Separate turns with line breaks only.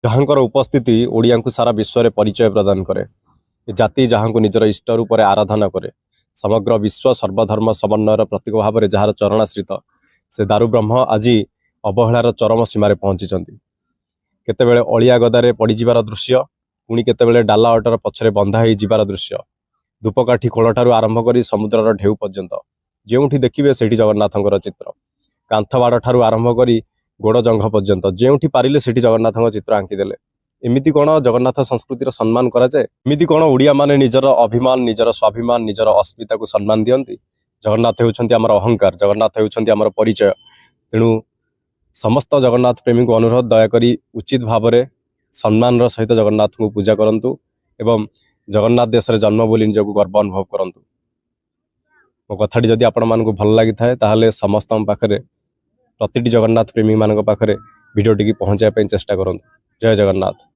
ଯାହାଙ୍କର ଉପସ୍ଥିତି ଓଡ଼ିଆଙ୍କୁ ସାରା ବିଶ୍ୱରେ ପରିଚୟ ପ୍ରଦାନ କରେ, ଏ ଜାତି ଯାହାଙ୍କୁ ନିଜର ଇଷ୍ଟ ରୂପରେ ଆରାଧନା କରେ, ସମଗ୍ର ବିଶ୍ୱ ସର୍ବଧର୍ମ ସମନ୍ୱୟର ପ୍ରତୀକ ଭାବରେ ଯାହାର ଚରଣାଶ୍ରିତ, ସେ ଦାରୁବ୍ରହ୍ମ ଆଜି ଅବହେଳାର ଚରମ ସୀମାରେ ପହଞ୍ଚିଛନ୍ତି। କେତେବେଳେ ଅଳିଆ ଗଦାରେ ପଡ଼ିଯିବାର ଦୃଶ୍ୟ, ପୁଣି କେତେବେଳେ ଡାଲା ଅଟୋର ପଛରେ ବନ୍ଧା ହେଇଯିବାର ଦୃଶ୍ୟ। ଧୂପକାଠି ଖୋଳଠାରୁ ଆରମ୍ଭ କରି ସମୁଦ୍ରର ଢେଉ ପର୍ଯ୍ୟନ୍ତ ଯେଉଁଠି ଦେଖିବେ, ସେଇଠି ଜଗନ୍ନାଥଙ୍କର ଚିତ୍ର। କାନ୍ଥବାଡ଼ ଠାରୁ ଆରମ୍ଭ କରି ଗୋଡ଼ ଜଙ୍ଘ ପର୍ଯ୍ୟନ୍ତ ଯେଉଁଠି ପାରିଲେ, ସେଠି ଜଗନ୍ନାଥଙ୍କ ଚିତ୍ର ଆଙ୍କିଦେଲେ। ଏମିତି କ'ଣ ଜଗନ୍ନାଥ ସଂସ୍କୃତିର ସମ୍ମାନ କରାଯାଏ? ଏମିତି କ'ଣ ଓଡ଼ିଆମାନେ ନିଜର ଅଭିମାନ, ନିଜର ସ୍ୱାଭିମାନ, ନିଜର ଅସ୍ମିତାକୁ ସମ୍ମାନ ଦିଅନ୍ତି? ଜଗନ୍ନାଥ ହେଉଛନ୍ତି ଆମର ଅହଙ୍କାର, ଜଗନ୍ନାଥ ହେଉଛନ୍ତି ଆମର ପରିଚୟ। ତେଣୁ ସମସ୍ତ ଜଗନ୍ନାଥ ପ୍ରେମୀଙ୍କୁ ଅନୁରୋଧ, ଦୟାକରି ଉଚିତ ଭାବରେ ସମ୍ମାନର ସହିତ ଜଗନ୍ନାଥଙ୍କୁ ପୂଜା କରନ୍ତୁ ଏବଂ ଜଗନ୍ନାଥ ଦେଶରେ ଜନ୍ମ ବୋଲି ନିଜକୁ ଗର୍ବ ଅନୁଭବ କରନ୍ତୁ। ମୋ କଥାଟି ଯଦି ଆପଣମାନଙ୍କୁ ଭଲ ଲାଗିଥାଏ, ତାହେଲେ ସମସ୍ତଙ୍କ ପାଖରେ, ପ୍ରତିଟି ଜଗନ୍ନାଥ ପ୍ରେମୀମାନଙ୍କ ପାଖରେ ଭିଡ଼ିଓଟିକି ପହଞ୍ଚାଇବା ପାଇଁ ଚେଷ୍ଟା କରନ୍ତୁ। ଜୟ ଜଗନ୍ନାଥ।